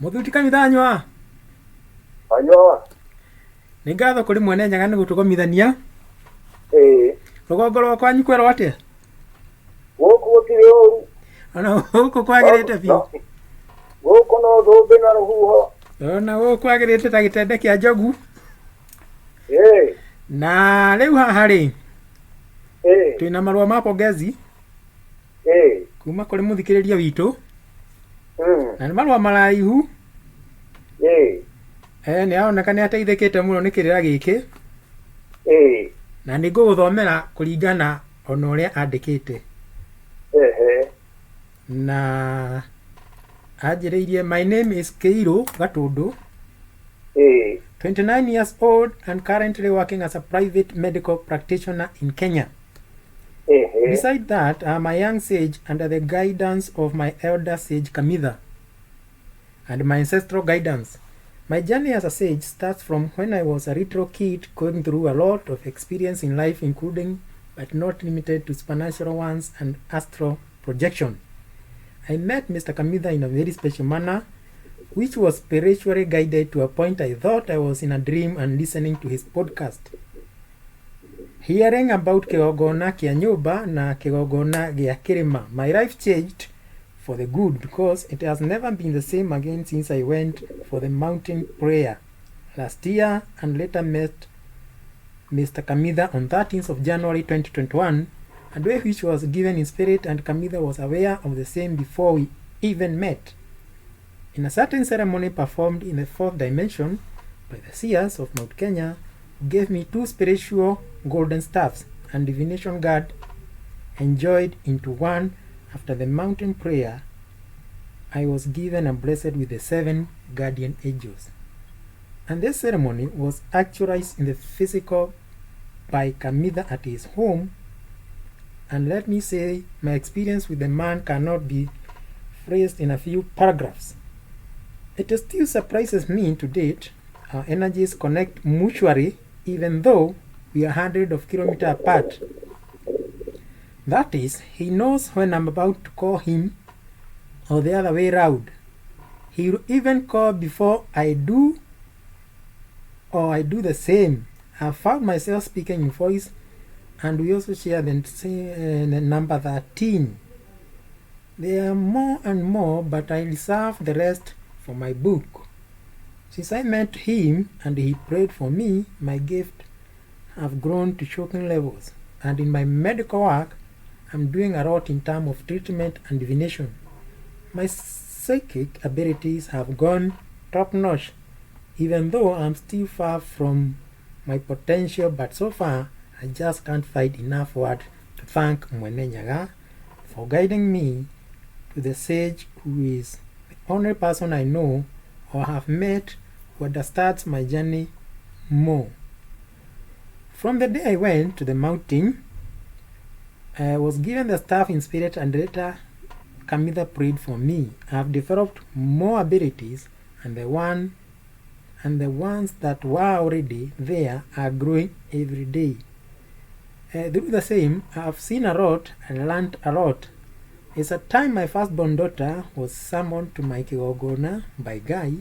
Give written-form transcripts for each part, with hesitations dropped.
Mũthuri Kamithanyua. Wanyua. Nĩ ngatho kũrĩ Mwene Nyaga nĩ gũtũgomithania. Ĩĩ. Rũgongo rwa kwanyu kwerwo atĩa? Gũkũ gũtirĩ ũru. Ona gũkũ kwagĩrĩte biũ. Gũkũ no thũmbĩ na rũhuho. Ona gũkũ kwagĩrĩte ta gĩtende kĩa njogu. Ĩĩ. Na rĩu haha rĩ, Ĩĩ. twĩna marũa ma pongezi Ĩĩ. kuma kũrĩ mũthikĩrĩria witũ. Mm. Na nĩ marũa maraihu. Ĩĩ. Eh, nĩ aroneka nĩ ateithĩkĩte mũno nĩ kĩrĩra gĩkĩ. Ĩĩ. Na nĩ ngũgũthomera kũringana ona ũrĩa andĩkĩte. Ehe. Na anjĩrĩirie, "My name is Keiru Gatundu, Ĩĩ. 29 years old and currently working as a private medical practitioner in Kenya. Ehe. Beside that, I'm a young sage under the guidance of my elder sage Kamitha and my ancestral guidance. My journey as a sage starts from when I was a little kid, going through a lot of experience in life, including but not limited to supernatural ones and astral projection. I met Mr. Kamitha in a very special manner, which was spiritually guided to a point I thought I was in a dream and listening to his podcast. Hearing about kĩgongona kĩa nyũmba na kĩgongona gĩa kĩrĩma, my life changed for the good because it has never been the same again since I went for the mountain prayer last year and later met Mr. Kamitha on 13th of January 2021, a day which was given in spirit, and Kamitha was aware of the same before we even met. In a certain ceremony performed in the fourth dimension by the seers of Mount Kenya, who gave me two spiritual golden staffs and divination guard enjoyed into one after the mountain prayer, I was given and blessed with the seven guardian angels. And this ceremony was actualized in the physical by Kamitha at his home. And let me say, my experience with the man cannot be phrased in a few paragraphs. It still surprises me to date. Our energies connect mutually, even though we are hundreds of kilometers apart. That is, he knows when I'm about to call him or the other way round. He will even call before I do, or I do the same. I found myself speaking in voice, and we also share the same, the number 13. There are more and more, but I reserve the rest for my book. Since I met him and he prayed for me, my gift have grown to shocking levels. And in my medical work, I'm doing a lot in terms of treatment and divination. My psychic abilities have gone top notch, even though I'm still far from my potential, but so far I just can't find enough words to thank Mwene Nyaga for guiding me to the sage who is the only person I know or have met who understands my journey more. From the day I went to the mountain, I was given the staff in spirit, and later Kamitha prayed for me. I have developed more abilities, and the ones that were already there are growing every day. Through the same, I have seen a lot and learned a lot. It's a time my firstborn daughter was summoned to my kigongona by Guy,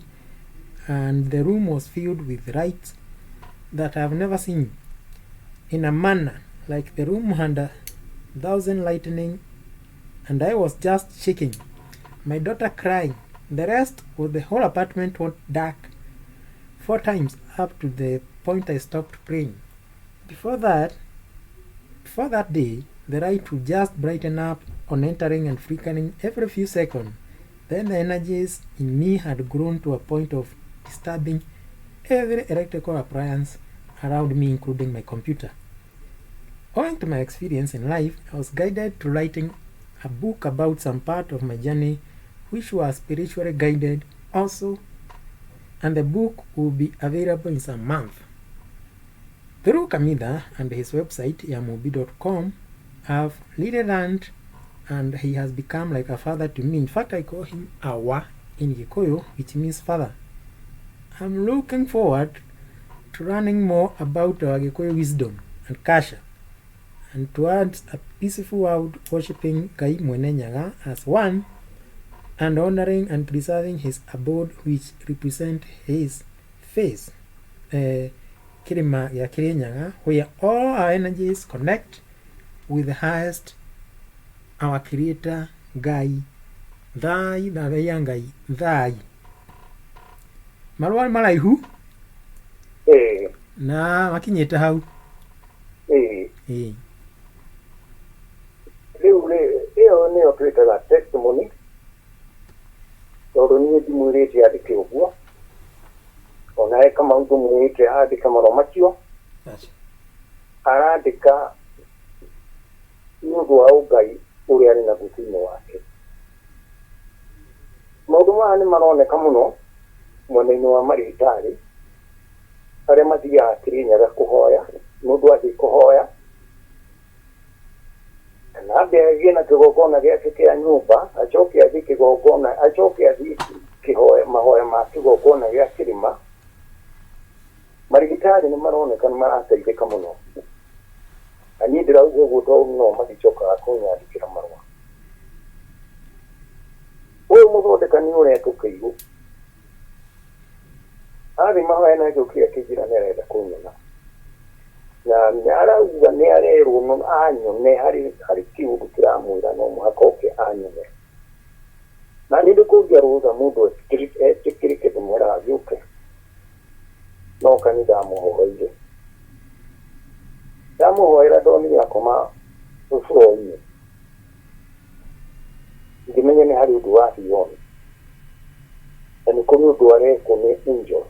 and the room was filled with lights that I have never seen. In a manner like the room had a thousand lightning, and I was just shaking. My daughter crying. The rest of the whole apartment went dark four times up to the point I stopped praying. Before that day, the light would just brighten up on entering and flickering every few seconds. Then the energies in me had grown to a point of disturbing every electrical appliance around me, including my computer. Owing to my experience in life, I was guided to writing a book about some part of my journey which was spiritually guided also, and the book will be available in some month. Through Kamitha and his website, yamubi.com, I've really learned, and he has become like a father to me. In fact, I call him Awa in Gikuyu, which means father. I'm looking forward to learning more about our Gikuyu wisdom and culture, and towards a peaceful world worshipping Ngai Mwene Nyaga as one. And honoring and preserving his abode which represent his face, Kĩrĩma gĩa Kĩrĩnyaga, where all our energies connect with the highest, our creator Ngai. Thai, thathaiya Ngai, thai. Marũa nĩ maraihu na makinyĩte hau. Ĩĩ. Rĩu rĩ, ĩyo nĩyo twĩtaga testimony, tondũ niĩ ndimwĩrĩte andĩke ũguo, onawe Kamau ndũmwĩrĩte andĩke marũa macio. Aca. Arandĩka nĩ ũndũ wa ũngai ũrĩa arĩ naguo thĩinĩ wake. Maũndũ maya nĩ maroneka mũno mwena-inĩ wa marĩgĩtarĩ arĩa mathiaga Kĩrĩnyaga kũhoya. Mũndũ athiĩ kũhoya kana ambe agĩe na kĩgongona gĩake kĩa nyũmba, acoke athiĩ kĩgongona, acoke athiĩ kĩhoya mahoya ma kĩgongona gĩa kĩrĩma. Marigitari nĩ maroneka nĩ marateithĩka mũno, na niĩ ndĩrauga ũguo tondũ no magĩcokaga kũnyandĩkĩra marũa. Ũyũ mũthondekani ũretwo Kĩirũ athiĩ mahoya na agĩũkire akĩnjĩra nĩ arenda kũnyona, na nĩ arauga nĩ arerwo no anyone, harĩ kĩũndũ kĩramwĩra no mũhaka oke anyone. Na niĩ ndĩkũria rũtha mũndũ etĩkĩrĩke ndĩmwĩraga agĩũke, no kani ndamũhoeire, ndamũhoera ndonire akoma rũburo-inĩ, ngĩmenya nĩ harĩ ũndũ wathiĩ on, na nĩ kũrĩ ũndũ arekwo nĩ angels.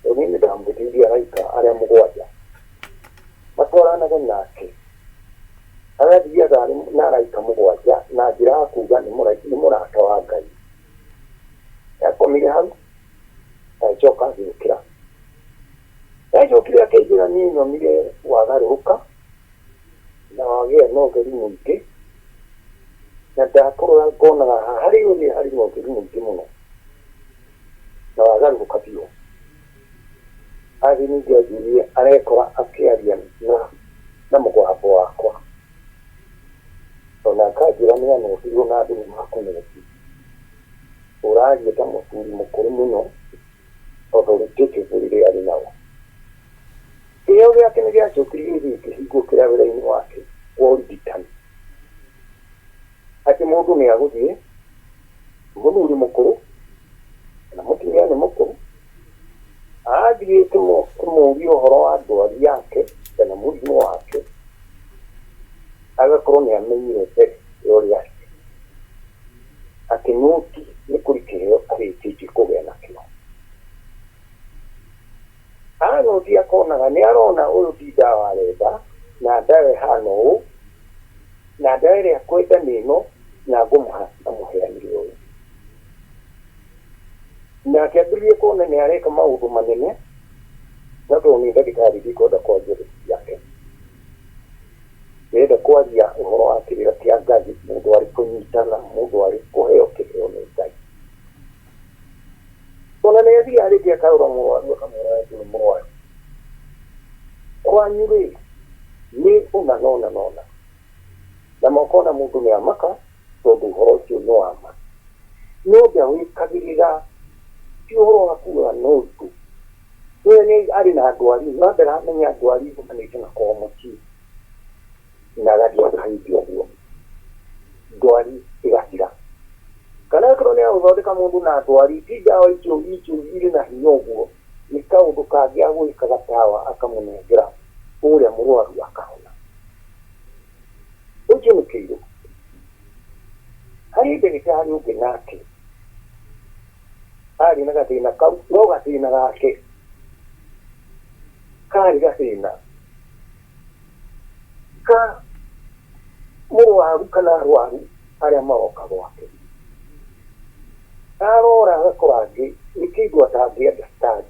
Tondũ niĩ nĩ ndamwĩtĩirie araika arĩa mũgwanja matwaranaga nake, agathiaga arĩ na araika mũgwanja na njĩra ya kuga nĩ mũrata wa Ngai. Akomire hau agĩcoka agĩũkĩra. Acokire akĩnjĩra niĩ nyonire wagarũrũka na wagĩa na ũtheri mũingĩ, na ndakũrora ngonaga harĩ ũrĩa harĩ na ũtheri mũingĩ mũno na wagarũrũka biũ. Athiĩ ningĩ anjĩrire arekora akĩaria na mũgambo wakwa, ona akanjĩra nĩ anotirwo na andũ nĩ makũneti ũraria ta mũthuri mũkũrũ mũno authoritative rĩrĩa arĩ nao. Kĩheo gĩake nĩ gĩacokire gĩthiĩ kĩhingũkĩra wĩra-inĩ wake wa ũrigitani, atĩ mũndũ nĩ agũthiĩ mũthuri mũkũrũ kana mũtumia nĩ mũkũrũ, athiĩ kũmũria ũhoro wa ndwari yake kana mũrimũ wake, agakorwo nĩ amenyire mbere ya ũrĩa atĩ nũti nĩ kũrĩ kĩheo arĩkĩtie kũgĩa nakĩo. Anũti akonaga nĩ arona ũyũ ti ndawa arenda, na ndawa ĩhana ũũ, na ndawa ĩrĩa akwenda nĩ ĩno, na ngũmũha amũheanire ũyũ. Na akĩambĩrĩria kuona nĩ areka maũndũ manene, na tondũ nĩ ndagĩtarĩ ndikwenda kwaria thiti yake, ndĩrenda kwaria ũhoro wa kĩrĩra kĩa Ngai, mũndũ arĩ kũnyitana, mũndũ arĩ kũheo kĩheo nĩ Ngai. Ona nĩ athiaga rĩngĩ akarora mũrwaru akamwĩra we ndũrĩ mũrwaru, kwanyu rĩ nĩ ũna na ũna na ũna, na makona mũndũ nĩ amaka tondũ ũhoro ũcio nĩ wa ma. No ndawĩkagĩrĩra, ti ũhoro wa kuga no ũndũ we nĩ arĩ na ndwari, no ndaramenya ndwari yumanĩte na kwao mũciĩ, na agathiĩ akahingia ũguo ndwari ĩgathira. Kana akorwo nĩ agũthondeka mũndũ na ndwari, ti ndawa icio icio irĩ na hinya ũguo, nĩ kaũndũ kangĩ agwĩkaga tawa akamũnengera ũrĩa mũrwaru akahona. Ũcio nĩ kĩirũ. Harĩ ndagĩtarĩ ũngĩ nake arĩ na gathĩna kau, no gathĩna gake karĩ gathĩna ka mũrwaru kana arwaru arĩa maroka gwake. Arora agakora angĩ nĩ kĩndũ atangĩ understand,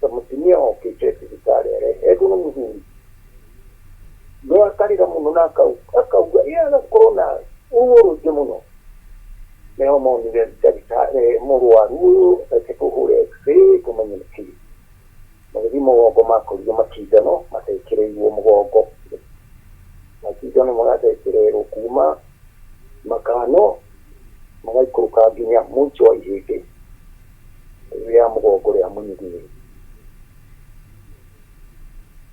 ta mũtumia okĩte thibitarĩ arehetwo nĩ mũthuri, no akarĩra mũno na akauga ĩ agakorwo na ruo rũingĩ mũno. Nĩho monire ndagĩtarĩ mũrwaru ũyũ, reke tũhũre x-ray tũmenye nĩ kĩĩ. Magĩthiĩ mũgongo makorire macindano matekĩrĩirwo mũgongo, macindano magatekererwo kuma makano Magaikũrũka nginya mũico wa ihĩndĩ rĩa mũgongo rĩa mũnyiginyigi.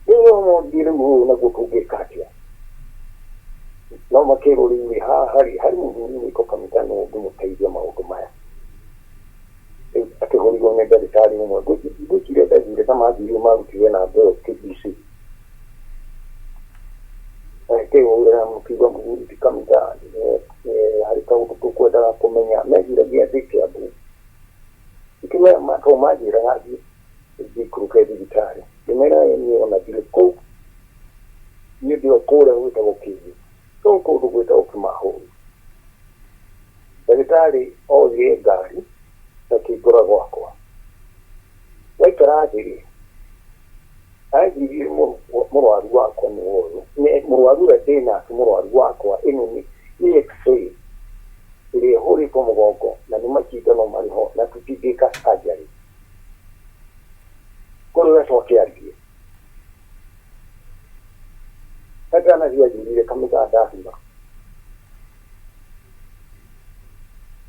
Rĩu no mongie rĩu ũyũ naguo tũngĩka atĩa? No makĩrwo rĩu rĩ haha harĩ harĩ mũthuri wĩtwo Kamita nĩwe ũngĩmũteithia maũndũ maya. Rĩu akĩhũrirwo nĩ ndagĩtarĩ ũmwe ngwĩciria ndaiguire ta manjĩrire marutire namba ĩyo KBC. Akĩhũrĩra mũkiuga mũthuri ti Kamita harĩ kaũndũ tũkwendaga kũmenya menjiragia ndĩ Kĩambu. Ngĩmera to manjĩraga thiĩ njikũrũke thibitarĩ. Ngĩmera niĩ ona ndirĩ kũu niĩ ndĩ o kũrĩa gwĩtagwo Kĩgu kũu kũndũ gwĩtagwo Kĩmahũri. Ndagĩtarĩ oire ngari akĩngora gwakwa. Waikara thĩ rĩ, anjĩrire mũrwaru wakwa nĩ ũyũ, mũrwaru ũrĩa ndĩ nake mũrwaru wakwa ĩno nĩ x-ray ĩrĩa ĩhũrĩtwo mũgongo na nĩ macindano marĩ ho na tũtingĩka surgery. Kũrĩ ũrĩa twakĩaririe. Atanathiĩ anjĩrire kamĩtha ndathima.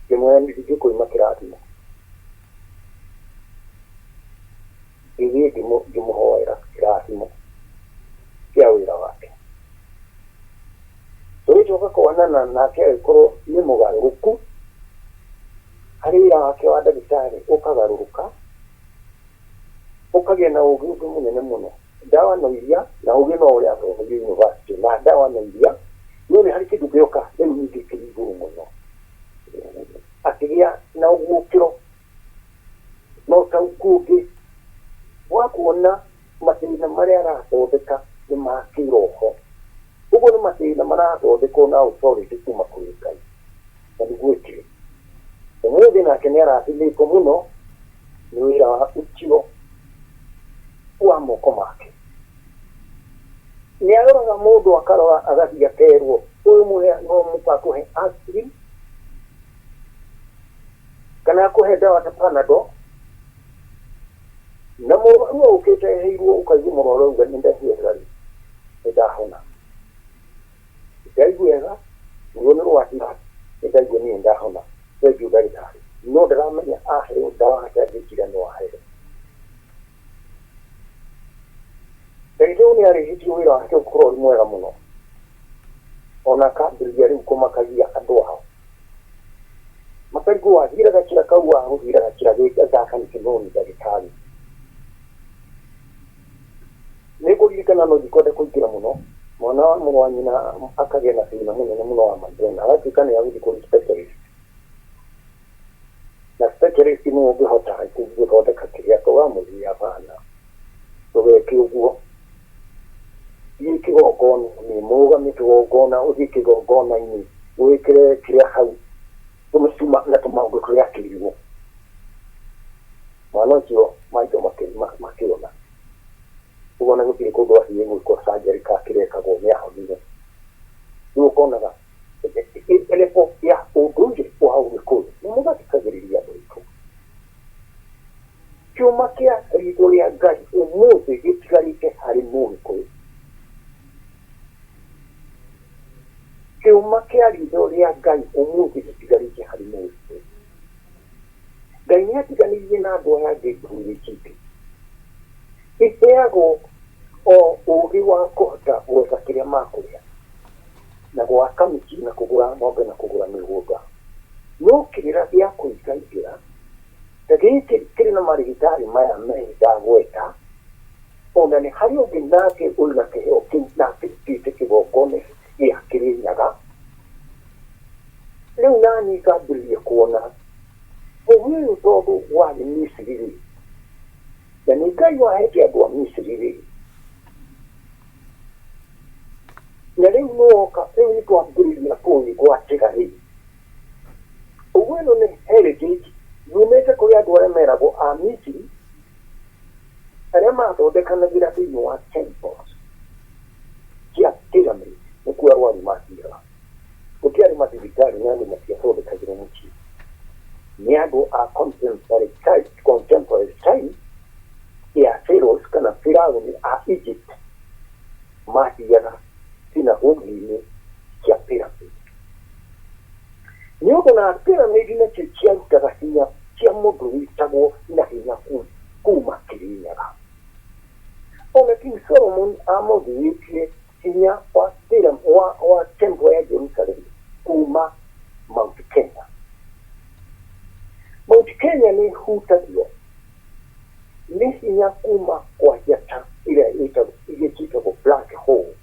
Ngĩmwĩra ndingĩkũima kĩrathimo. Ngĩthiĩ ngĩmũhoera kĩrathimo kĩa wĩra wake. Tũgĩcoka kuonana nake agĩkorwo nĩ mũgarũrũku harĩ wĩra wake wa ndagĩtarĩ ũkagarũrũka, ũkagĩa na ũgĩ ũngĩ mũnene mũno. Ndawa no iria na ũgĩ no ũrĩa athomeire university na ndawa no iria no nĩ harĩ kĩndũ kĩoka rĩu ningĩ kĩrĩ igũrũ mũno. Akĩgĩa na ũguũkĩro na ũtaũku ũngĩ wa kuona mathĩna marĩa arathondeka nĩ ma kĩroho. Ũguo nĩ mathĩna marathondekwo na authority kuma kũrĩ Ngai. Na nĩguo ĩkĩrĩ. Ũmũthĩ nake nĩ arathimĩtwo mũno nĩ wĩra wa ũcio wa moko make. Nĩ aroraga mũndũ akarora agathiĩ akerwo ũyũ mũhe no mũka akũhe aspirin kana akũhe ndawa ta Panadol na mũrwaru ũkĩte eheirwo ũkaigua mũrwaru auga nĩ ndaigua wega rĩu nĩ ndahona ndaigua wega ruo nĩ rwathira nĩ ndaigua niĩ ndahona thengiũ ndagĩtarĩ no ndaramenya aheo ndawa atangĩkira no aheo. Ndagĩtarĩ ũyũ nĩ arĩhĩtie wĩra wake gũkorwo ũrĩ mwega mũno ona akambĩrĩria rĩu kũmakagia andũ ao makarigwo wathire gacĩra kau wagũthire gacĩra gaka nĩkĩ no nĩ ndagĩtarĩ. Nĩ ngũririkana no ndikwenda kũingĩra mũno mwana wa mũrũ wa nyina akagĩa na thĩna mũnene mũno wa maitho na agatuĩka nĩ agũthiĩ kũrĩ specialist na specialist nĩwe ũngĩhota gũthondeka kĩrĩa tũramũthia bana ndũgeke ũguo thiĩ kĩgongona-inĩ mũrũgame kĩgongona ũthiĩ kĩgongona-inĩ wĩkĩre kĩrĩa hau tũmĩcuma na tũmaũndũ tũrĩa akĩrirwo mwana ũcio maitho makĩona ũguo na gũtirĩ kũndũ athiĩ gwĩkwo surgery ka kĩrekagwo nĩ ahonire. Rĩu ũkonaga level ya ũndũire wa Ũgĩkũyũ nĩ mũgathikagĩrĩria andũ aitũ. Kĩũma kĩa ritho rĩa Ngai ũmũthĩ gĩtigarĩte harĩ Mũgĩkũyũ. Kĩũma kĩa ritho rĩa Ngai ũmũthĩ gĩtigarĩte harĩ Mũgĩkũyũ. Ngai nĩ atiganĩirie na andũ aya angĩ ndũrĩrĩ citũ. Iheagwo o ũgĩ wa kũhota gwetha kĩrĩa makũrĩa na gwaka mĩciĩ na kũgũra ng'ombe na kũgũra mĩgũnda. No kĩrĩra gĩa kũingaingĩra ta gĩkĩ kĩrĩ na marĩgĩtarĩ maya merĩ ndagweta, ona nĩ harĩ ũngĩ nake ũrĩ na kĩheo kĩu na akĩrutĩte kĩgongona gĩa Kĩrĩnyaga. Rĩu naniĩ ngambĩrĩria kuona ũgĩ ũyũ tondũ warĩ Misiri rĩ, na nĩ Ngai wahete andũ a Misiri rĩ, na rĩu nĩwoka rĩu nĩ twambĩrĩria kũwĩgwatĩra rĩ, ũguo ĩno nĩ heritage yumĩte kũrĩ andũ arĩa meragwo a Misiri arĩa mathondekanagĩra thĩinĩ wa temples cia pyramid nĩkuo arwaru mathiaga. Gũtiarĩ mathibitarĩ na andũ matiathondekagĩrwo mũciĩ nĩ andũ a contemporary time ya pharaohs kana firauni a Egypt mathiaga synagogue-inĩ cia pyramid. Nĩ ũndũ na pyramid ndũwĩtagwo na hinya kuma Kĩrĩnyaga. Ona King Solomon amũthĩĩtie hinya wa wa temple ya Jerusalem kuma Mount Kenya. Mount Kenya nĩ hutagio nĩ hinya kuma kwa njata ĩrĩa ĩtagwo black hole.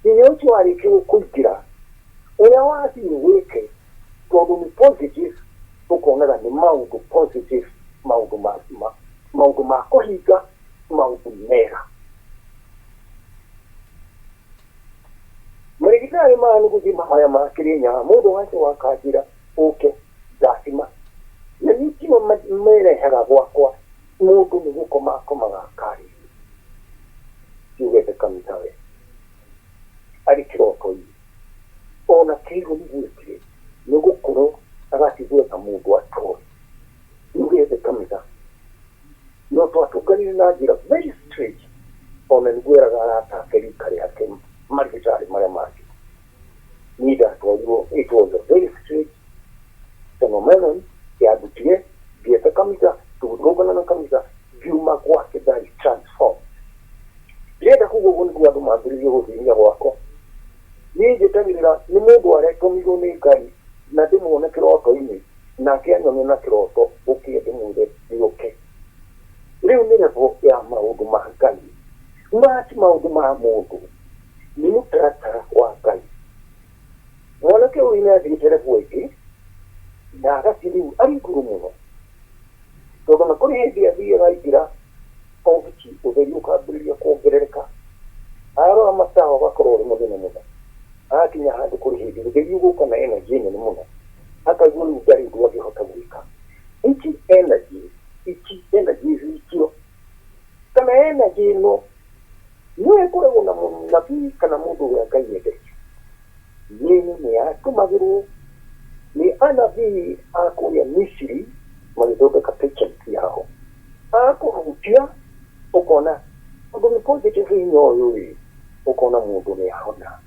Hinya ũcio warĩkia kũingĩra ũrĩa wathiĩ wĩke tondũ nĩ positive, ũkonaga nĩ maũndũ positive, maũndũ maũndũ ma kũhinga, maũndũ mega. Marigitari maya nĩ gũthiĩ mahoya ma Kĩrĩnyaga, mũndũ wake wakanjĩra ũke ndathima na ningĩ merehaga gwakwa mũndũ nĩ gũkoma akomaga akarĩrio kiugĩte kanitha we arĩ kĩroko-inĩ ona kĩigo nĩ gwĩkire nĩ gũkorwo agatigwo ta mũndũ atoĩ kiugĩte kanitha no twatũnganire na njĩra very strange ona nĩguo arata ake rika rĩake marigitari marĩa mangĩ niĩ ndatwarirwo. It was a very strange phenomenon yandutire ngĩeta kanitha tũgũtũngana na kanitha ngiuma gwake ndarĩ transformed. Ndĩrenda kuga ũguo nĩguo andũ mambĩrĩrie gũthiinya gwakwa. Niĩ njĩtagĩrĩra nĩ mũndũ aretũmirwo nĩ Ngai na ndĩmuone kĩroto-inĩ nake anyone na kĩroto ũkĩe ndĩmwĩre nĩũke. Rĩu nĩ level ya maũndũ ma Ngai, ma ti maũndũ ma mũndũ, nĩ mũtaratara wa Ngai. Mwanake ũyũ nĩ athiĩte level ĩngĩ na agathiĩ rĩu arĩ igũrũ mũno tondũ na kũrĩ hĩndĩ athiaga aingĩra obici ũtheri ũkambĩrĩria kuongerereka, arora matawa ũgakorwo ũrĩ mũnene mũno, agakinya handũ kũrĩ hĩndĩ ũtheri ũgũka na energy nene mũno, akaigua rĩu ndarĩ ũndũ angĩhota gwĩka. Ici energy ici energy icio kana energy ĩno nĩyo ĩkoragwo na mũnabii kana mũndũ ũrĩa Ngai endete. Nĩ nĩ yatũmagĩrwo nĩ anabii a kũrĩa Misiri magĩthondeka patient yao. Akũhutia ũkona ũndũ nĩ positive hinya ũyũ rĩ, ũkona mũndũ nĩ ahona.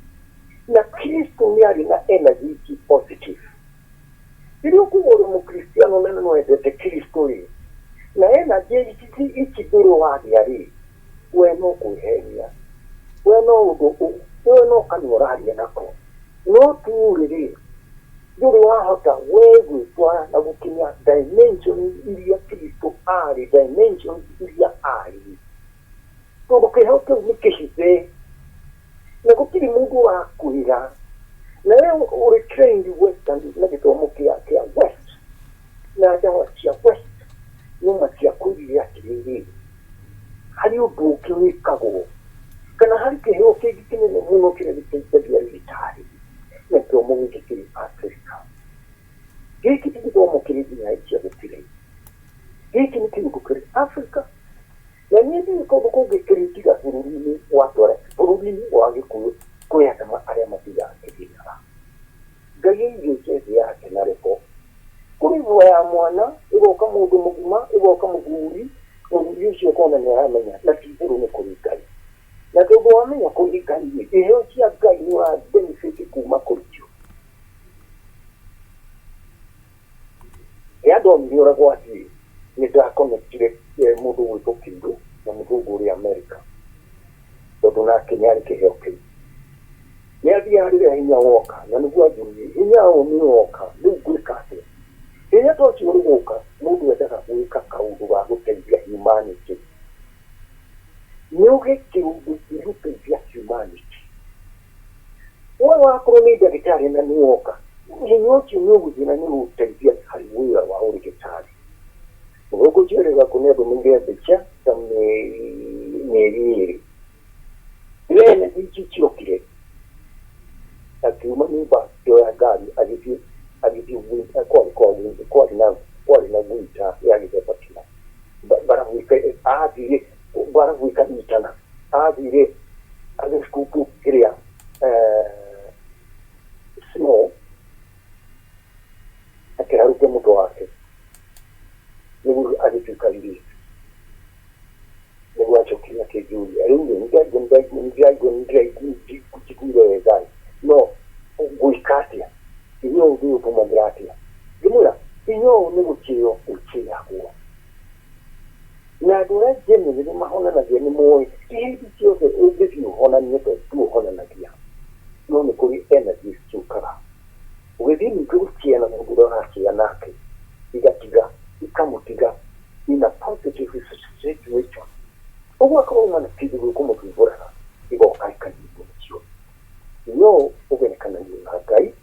Na Kristo nĩ arĩ na energy ici positive. Rĩrĩa ũkuga ũrĩ mũkristiano na nĩ wendete Kristo rĩ, na energy ici ici ndũrĩ wagĩa rĩ, we no kwĩhenia, we no ũndũ, we no kanua ũraria nako, no turĩ rĩ ndũrĩ wahota we gwĩtwara na gũkinya dimension iria Kristo arĩ, dimension iria arĩ, tondũ kĩheo kĩu nĩ kĩhithe na gũtirĩ mũndũ wakwĩra. Na we ũrĩ trained western na gĩthomo kĩa west na ndawa cia west no matiakwĩrire atĩrĩrĩ harĩ ũndũ ũngĩ wĩkagwo kana harĩ kĩheo kĩngĩ kĩnene mũno kĩrĩa gĩteithagia thibitarĩ na gĩthomo gĩkĩ kĩrĩ Africa. Gĩkĩ ti gĩthomo kĩrĩ nginya Asia, gũtirĩ. Gĩkĩ nĩ kĩũndũ kĩrĩ Africa na niĩ ndiũĩ kũndũ kũngĩ kĩrĩ tiga bũrũri-inĩ wa Twara, bũrũri-inĩ wa Gĩkũyũ kwĩ andũ arĩa mathiaga Kĩrĩnyaga. Ngai aigĩte thĩ yake na reko kũrĩ mvua ya mwana ĩgoka mũndũ mũgima ĩgoka mũthuri, mũthuri ũcio ũkona nĩ aramenya na ti itherũ nĩ kũrĩ Ngai. Na tondũ wamenya kũrĩ Ngai rĩ, iheo cia Ngai nĩ ũra benefit kuma kũrĩ cio. Rĩrĩa ndonire ũrĩa gwathiĩ nĩ ndakonectire mũndũ ũgwĩtwo Kĩirũ na mũthũngũ ũrĩa Amerika tondũ nake nĩ arĩ kĩheo kĩu. Nĩ athiaga rĩrĩa hinya woka na nĩguo anjũrie hinya ũyũ nĩ woka rĩu ngwĩka atĩa. Hinya ta ũcio ũrĩ gũka mũndũ endaga gwĩka kaũndũ ga gũteithia humanity. Nĩ ũgĩ kĩũndũ gĩgũteithia humanity. We wakorwo nĩ ndagĩtarĩ na nĩ woka hinya ũcio nĩ ũgũthiĩ na nĩ ũgũteithia harĩ wĩra wa ũrigitani. Mũthũngũ ũcio ũrĩ gakũ nĩ andũmĩire mbica ta mĩeri ĩrĩ. Rĩrĩa energy ici ciokire akiuma nyũmba akĩoya ngari agĩthiĩ agĩthiĩ kwarĩ na winter ya gĩthemba kĩna barabu athire barabu ĩkanyitana athire agĩscoop kĩrĩa snow akĩharũkia mũtwe wake nĩguo agĩtuĩka release nĩguo acokire akĩnjũria rĩu rĩ nĩndĩraigua njiguire wega no ngwĩka atĩa hinya ũyũ ndĩũtũmagĩra atĩa ngĩmwĩra hinya ũyũ nĩ Gũchĩo ũchĩagwo na andũ arĩa genuinely mahonanagia nĩ moĩ ti hĩndĩ ciothe ũngĩthiĩ ũhonanie tondũ tu ũhonanagia, no nĩ kũrĩ energy ciũkaga ũgĩthiĩ ningĩ gũchĩa na mũndũ ũrĩa ũrachĩa nake, igatiga ikamũtiga in a positive situation. Ũguo akorwo uma na kĩndũ gĩkũmũthumbũraga, igoka ikanyitwo nĩcio. Hinya ũyũ ũgerekanagia na Ngai,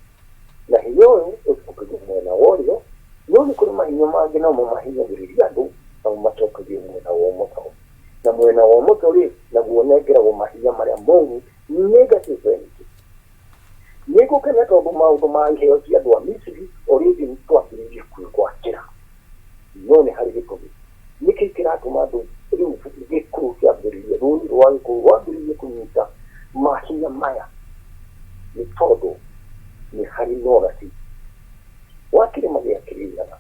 na hinya ũyũ ũcokagio mwena wa ũrĩo, no nĩ kũrĩ mahinya mangĩ namo mahinyagĩrĩria andũ, namo macokagio mwena wa ũmotho. Na mwena wa ũmotho rĩ, naguo ũnengeragwo mahinya marĩa moru, negative energy. Nĩ ngũkena tondũ maũndũ ma iheo cia andũ a Misiri already nĩ twambĩrĩirie kwĩgwatĩra, no nĩ harĩ gĩtũmi. Nĩkĩ kĩratũma andũ rĩu gĩkũyũ kĩambĩrĩrie, rũrĩrĩ rwa gĩkũyũ rwambĩrĩrie kũnyita mahinya maya? Nĩ tondũ nĩ harĩ na ũrathi wa kĩrĩma gĩa Kĩrĩnyaga,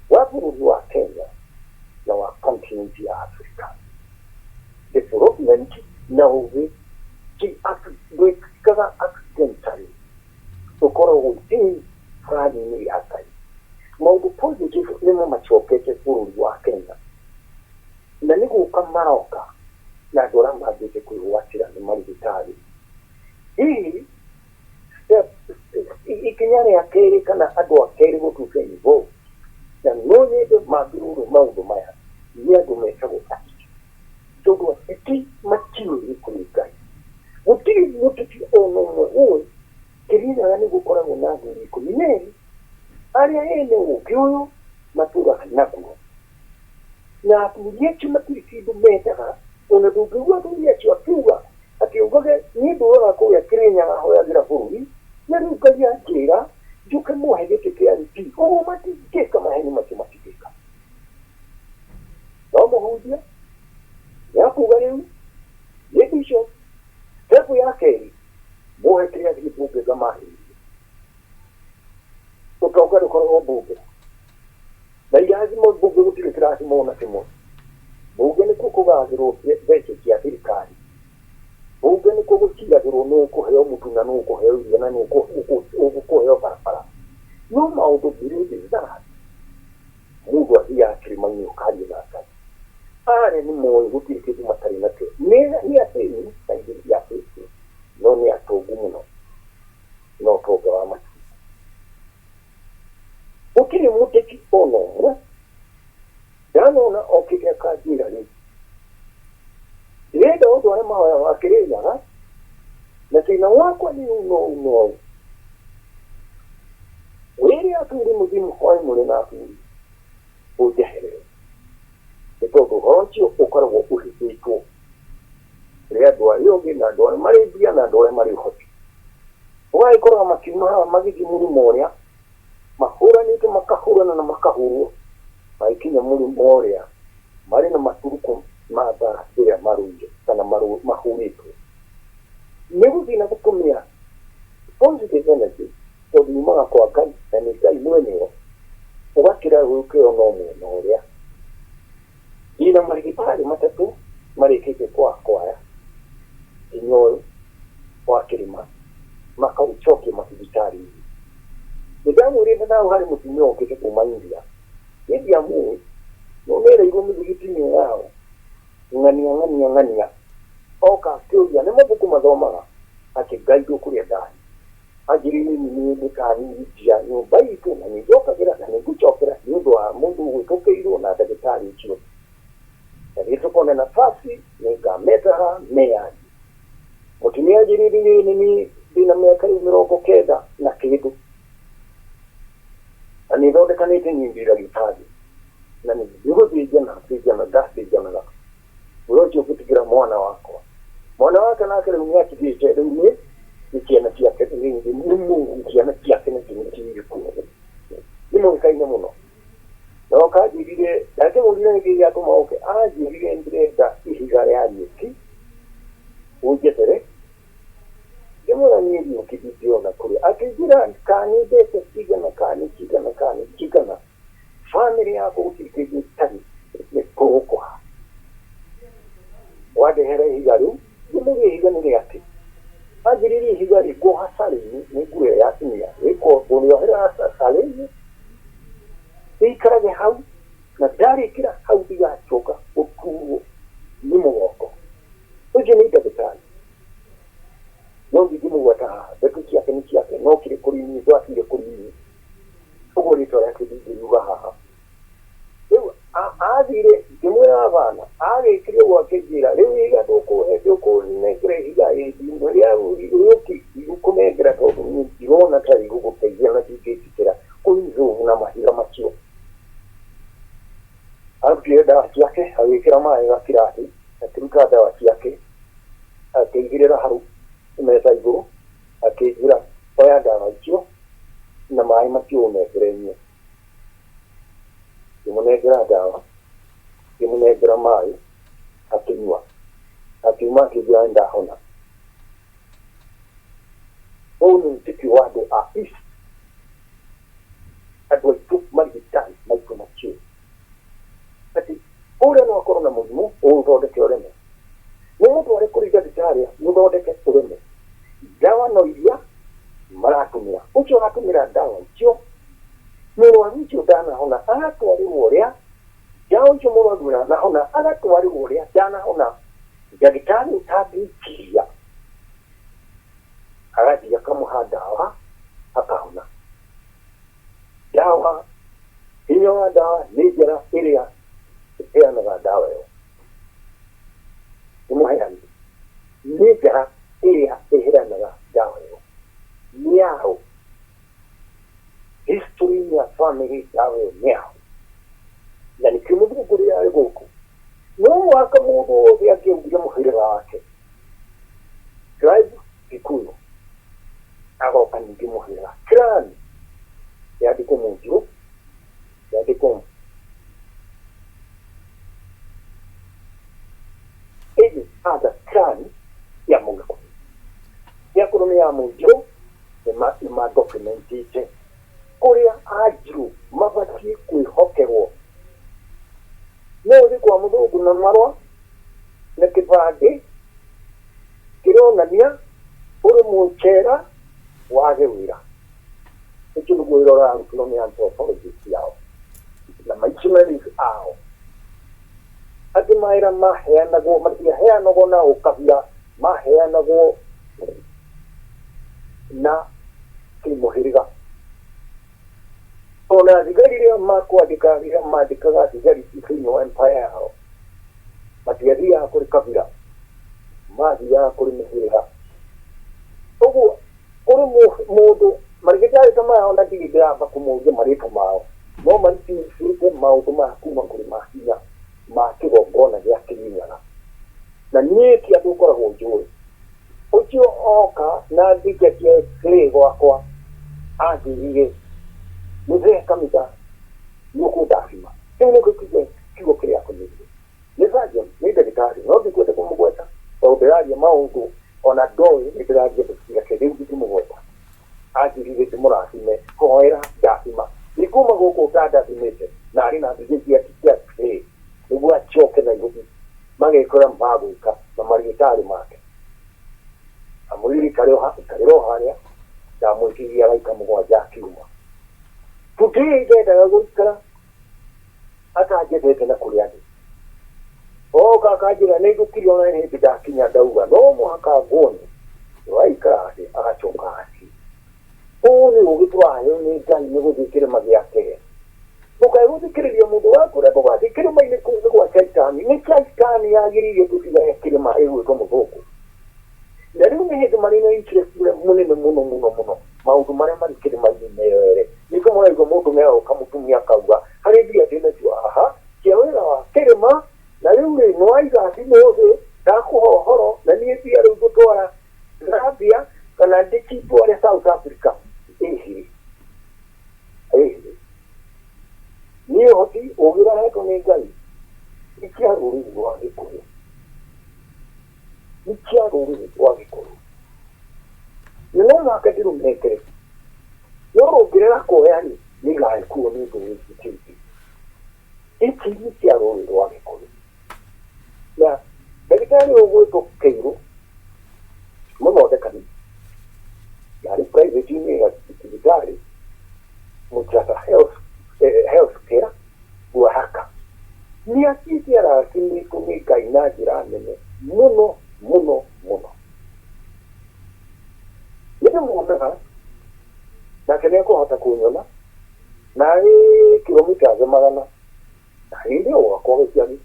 wa bũrũri wa Kenya na wa continent ya Africa. Development na ũgĩ ti ndwĩkĩkaga accidentally, ũkoragwo within plan-inĩ ya Ngai. Maũndũ positive nĩmo macokete bũrũri wa Kenya na nĩ gũka maroka, na andũ arĩa mambĩte kwĩgwatĩra nĩ marigĩtarĩ. Hihi step ikinya rĩa kerĩ kana andũ a kerĩ gũtuĩka involved, na no nyende mambĩrũrwo maũndũ maya, nĩ andũ metagwo ateti, tondũ ateti matiũĩ nĩ kũrĩ Ngai. Gũtirĩ mũteti ona ũmwe ũĩ Kĩrĩnyaga nĩ gũkoragwo na athuri 12 arĩa ene ũũgĩ ũyũ matũraga naguo, na athuri acio matirĩ kĩndũ mendaga. Ona ndũngĩigua athuri acio akiuga atĩ augage niĩ ndũraga kũrĩa Kĩrĩnyaga hoyagĩra bũrũri, na rĩu Ngai anjĩra njũke mũhe gĩtĩ kĩa MP. Ũguo matingĩka, maheni macio matingĩka. No mũhunjia nĩ akuga rĩu nĩ bishop step ya kerĩ mũhe kĩrĩa athiĩ mbunge ngamahĩrie ũtonga ndũkoragwo mbunge na irathimo. Mbunge gũtirĩ kĩrathimo ona kĩmwe. Mbunge nĩkuo kũgathĩrwo mbeca cia thirikari. Mbunge nĩkuo gũciragĩrwo nũ ũkũheo mũtu na nũ ũkũheo irio na nũ ũkũheo barabara. No maũndũ beyond that, mũndũ athiaga kĩrĩma-inĩ ũkaria na Ngai. Arĩa nĩ moĩ gũtirĩ kĩndũ matarĩ nakĩo, nĩ athĩni na ithuĩ ti athĩni, no nĩ atongu mũno na ũtonga wa matu. Gũtirĩ mũteti ona ũmwe ndanona okĩte akanjĩra rĩu ndĩrenda ũndware mahoya ma Kĩrĩnyaga na thĩna wakwa nĩ ũũ na ũũ na ũũ. Wĩre athuri mũthiĩ mũhoe mũrĩ na athuri ũnjeherere, nĩ tondũ ũhoro ũcio ũkoragwo ũhithĩtwo kũrĩ andũ arĩa ũngĩ na andũ arĩa marĩ mbia na andũ arĩa marĩ ũhoti. Ũgagĩkoraga makiuma haha magĩthiĩ mũrĩmo ũrĩa mahũranĩte, makahũrana na makahũrwo, magĩkinya mũrĩmo ũrĩa marĩ na maturukũ ma mbara ĩrĩa marũire kana mahũrĩtwo. Nĩ gũthiĩ na gũtũmĩra positive energy, tondũ yumaga kwa Ngai na nĩ Ngai mweneo, ũgakĩra ũkĩona mwena ũrĩa. Ndĩna marigĩtarĩ matatũ marĩkĩtie kwa kwaya hinya ũyũ wa kĩrĩma makaũcokia mathibitarĩ-inĩ. Nĩ ndamwĩrĩte nao harĩ mũtumia ũkĩte kuma India, niĩ ndiamũĩ, no nereirwo mĩthigiti-inĩ yao ng'ania ng'ania ng'ania. Oka akĩũria nĩ mabuku mathomaga, akĩngaidwo kũrĩa ndarĩ. Anjĩrĩire nĩ ndĩkanithia nyũmba itũ na nĩ njokagĩra na nĩ ngũcokera nĩ ũndũ wa mũndũ gwĩtũkĩirwo na ndagĩtarĩ ũcio, na rĩrĩa tũkona nafasi nĩ ngametaha meyarie. Mũtumia anjĩrĩire nĩ niĩ ndĩna mĩaka rĩu 90 na kĩndũ na nĩ thondekanĩte niĩ ndĩ ndagĩtarĩ na nĩ ndigũthĩnjana thĩnjana ndathĩnjanaga wĩra ũcio ngũtigĩra mwana wakwa. Mwana wake nake rĩu nĩ atigĩte, rĩu nĩ ciana ciake, nĩ mũru ciana ciake nacio nĩ cirĩkuo nĩ mũĩkaine mũno. Na okanjĩrire ndakĩmũrire nĩkĩ gĩatũma oke, anjĩrire ndĩrenda ihiga rĩa riũki ũnjetere. Ngĩmwĩra niĩ riũki ndingĩona kũrĩa. Akĩnjĩra kana nĩ mbeca cigana, kana nĩ cigana, kana nĩ cigana, bamĩrĩ yakwa gũtirĩ kĩndũ ĩtarĩ, nĩ tũgũkũha wandehera ihiga rĩu. Ngĩmũria ihiga nĩ rĩakĩ. Anjĩrĩire ihiga rĩ nguoha carĩ-inĩ, nĩ nguo ĩrĩa ya atumia ngũrĩohera carĩ-inĩ. Ikarage hau na ndarĩkĩra hau ndigacoka gũkuo nĩ mũgongo. Ũcio nĩ ndagĩtarĩ. No ndingĩmũgweta haha, ndeto ciake nĩ ciake, no kĩrĩ kũrĩ niĩ, ndwathiire kũrĩ niĩ. Ũguo rĩtwa rĩake ndingĩriuga haha. Rĩu athire ngĩmwĩra abana, arĩkirie ũguo akĩnjĩra, rĩu ihiga ndũkũhe, ndũkũnengera ihiga ĩndĩ rĩa rĩũki ndigũkũnengera tondũ niĩ ndirona ta rĩgũgũteithia na ndingĩtĩkĩra kũizũmu na mahiga macio. Arutire ndawa ciake, agĩkĩra maĩ gakirathi, akĩruta ndawa ciake, akĩigĩrĩra hau metha igũrũ, akĩnjĩra oya ndawa icio na maĩ macio ũnengere nyue. Ngĩmũnengera ndawa, ngĩmũnengera maĩ, akĩnyua. Akiuma akĩnjĩra nĩ ndahona. Ũyũ nĩ wĩtĩkio wa andũ a East. Andũ aitũ marigitari maitũ macio. Atĩ ũrĩa no akorwo na mũrimũ ũũthondeke ũreme. Mũmũtware kũrĩ ndagĩtarĩ mũthondeke ũreme. Ndawa no iria maratũmĩra. Ũcio ũratũmĩra ndawa icio, mũrwaru ũcio ndanahona agatwarĩrwo ũrĩa, ndawa icio mũrwaru ndanahona agatwarĩrwo ũrĩa ndanahona. Ndagĩtarĩ ũtangĩkiria agathiĩ akamũha ndawa akahona. Ndawa, hinya wa ndawa nĩ njĩra ĩrĩa ĩheanaga ndawa ĩyo. Nĩ mũheani. Nĩ njara ĩrĩa ĩheanaga ndawa ĩyo. Nĩ yaũ. History ya family ndawa ĩyo nĩ yaũ. Na nĩkĩo mũthũngũ rĩrĩa arĩ gũkũ, no mũhaka mũndũ wothe angĩaugire mũhĩrĩga wake. Tribe Kikuyu. Agoka ningĩ mũhĩrĩga. Clan yandĩkwo Mũnjirũ, yandĩkwo any other clan ya Mũgĩkũyũ. Yakorwo nĩ ya Mũnjirũ, nĩ madocumentĩte kũrĩa Anjirũ mabatiĩ kwĩhokerwo. No ũthiĩ kwa mũthũngũ na marũa na kĩbandĩ kĩronania ũrĩ mũcera wage wĩra. Ũcio nĩguo wĩra ũrarutwo nĩ anthropologists ao na missionaries ao. Atĩ mawĩra maheanagwo, matiaheanagwo na ũkabira, maheanagwo na kĩmũhĩrĩga. Ona thigari rĩrĩa makwandĩka, rĩrĩa mandĩkaga thigari thĩinĩ wa empire yao, matiathiaga kũrĩ kabira, mathiaga kũrĩ mĩhĩrĩga. Ũguo kũrĩ mũndũ marigĩtarĩ ta maya ona ndirĩ ndĩramba kũmoria marĩtwa mao, no maricivĩte maũndũ maya kuma kũrĩ mahinya ma kĩgongona gĩa Kĩrinyaga. Na niĩ ti andũ ngoragwo njũĩ. Ũcio oka na mbica cia x-ray gwakwa anjĩrire mũzee Kamita nĩ ũkũndathima. Kĩu nĩkĩo kiugo kĩrĩa atũmĩrire. Nĩ surgeon, nĩ ndagĩtarĩ, no ndikwenda kũmũgweta tondũ ndĩraria maũndũ ona ndoĩ nĩ ndĩraria reke rĩu ndingĩmũgweta. Anjĩrire ndĩmũrathime, hoera ndathima. Ndikuma gũkũ ũtandathimĩte na arĩ na mbica cia x-ray nĩguo acoke Nairobi magekora magwĩka na marigĩtarĩ make. Amwĩrire ikarĩra o harĩa, ndamwĩtirie araika mũgwanja akiuma. Today ndendaga gũikara atanjethete na kũrĩa andũ. Oka akanjĩra nĩ ngũkiria ona hĩndĩ ndakinya ndauga no mũhaka nguone. Waikara thĩ agacoka athiĩ. Ũũ nĩ ũgĩ tũraheo nĩ Ngai nĩ gũthiĩ kĩrĩma gĩake. Ndũkae gũthikĩrĩria mũndũ wa kũrĩa ndũgathiĩ kĩrĩma-inĩ kũu nĩ gwa caitani. Nĩ caitani yagĩrĩire tũtigane kĩrĩma ĩgwĩtwo mũthũngũ. Na rĩu nĩ hĩndĩ marĩ na interest mũnene mũno mũno mũno maũndũ marĩa marĩ kĩrĩma-inĩ meyoere. Nĩkĩo mũraigua mũndũ nĩaroka mũtumia akauga harĩ mbia ndĩnacio haha cia wĩra wa kĩrĩma na rĩu rĩ nĩwaiga thimũ thĩ ndakũhe ũhoro na niĩ mbia rĩu ngũtwara Zambia kana ndĩcitware South Africa. Ĩhĩ ĩhĩ niĩ ũhoti ũgĩ ũrĩa nĩ Ngai nĩ cia rũrĩrĩ rwa Gĩkũyũ, nĩ cia rũrĩrĩ rwa Gĩkũyũ na no mũhaka ndĩrũnengere no rũngĩrega kuoya rĩ nĩ igagĩkuo nĩ ndũrĩrĩ ingĩ. Ici nĩ cia rũrĩrĩ rwa Gĩkũyũ. Na ndagĩtarĩ ũyũ ũgwĩtwo Kĩirũ mũthondekani na arĩ private-inĩ ya thibitarĩ Mũchaka Health, Health Care. arathimĩtwo nĩ Ngai na njĩra nene mũno mũno mũno. Nĩ ndĩmuonaga nake nĩ ekũhota kũnyona narĩ kilomita magana na hĩndĩ ĩyo gwakwa gĩciagi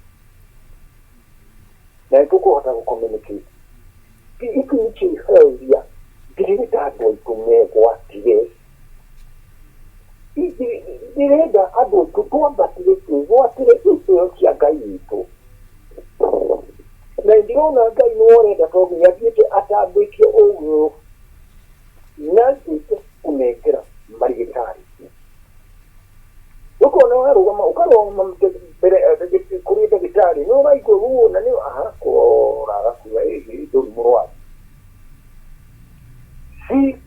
na nĩ tũkũhota gũ-communicate. Iki nĩkĩo iheo iria ndĩrenda andũ aitũ megwatire. Ndĩrenda andũ aitũ twambatire twĩgwatĩre iheo cia Ngai witũ. Na ndĩrona Ngai nĩwe ũrenda tondũ nĩ athiĩte atambĩtie ũguo na athiĩte kũnengera marigĩtarĩ. Ũkona warũgama ũkarũgama mbere kũrĩ ndagĩtarĩ nĩ ũraigua ruo na nĩ agakũrora agakuga ĩhĩ ndũrĩ mũrwaru. Si